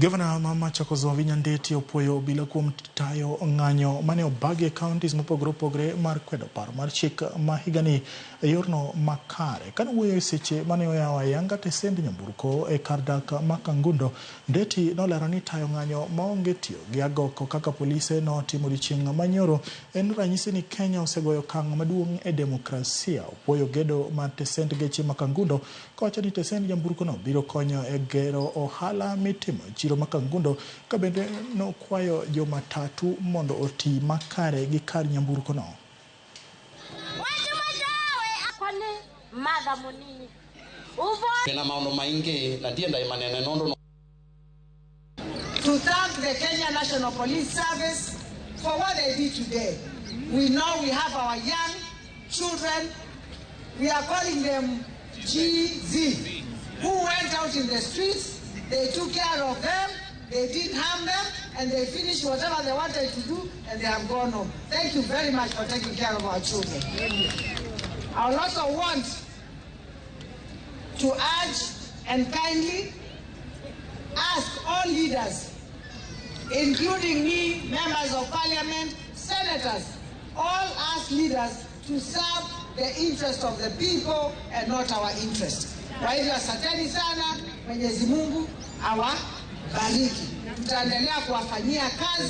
Gavana ma Machakos Wavinya Ndeti opuoyo obila kuom tayo ng'anyo mane obagi e counties mopogore opogore mar kwedo paro mar chik ma higani e yorno makare. Kane owuoyo e seche mane oyawo ayanga tesend nyamburko e kar dak ma Kangundo, Ndeti nolero ni tayo ng'anyo maonge tiyo gi agoko kaka polise notimo odiochieng' manyoro en ranyisi ni Kenya osegoyo okang' maduong' e demokrasia. Opuoyo gedo mar tesend geche ma Kangundo kowacho ni tesend nyamburkono biro konyo e gero ohala mitimo e chiro ma Kangundo ka bende nokwayo jomatatu mondo oti makare gi kar nyamburkono. Pena maundu maingi na ndienda imanene nundu. To thank the Kenya National Police Service for what they did today. We know we have our young children, we are calling them GZ, who went out in the streets, they took care of them, they didn't harm them, and they finished whatever they wanted to do, and they have gone home. Thank you very much for taking care of our children. I also want to urge and kindly ask all leaders, including me, members of parliament, senators, all us leaders to serve the interest of the people and not our interest. Kwa hivyo asanteni sana, Mwenyezi Mungu awabariki. Tutaendelea kuwafanyia kazi.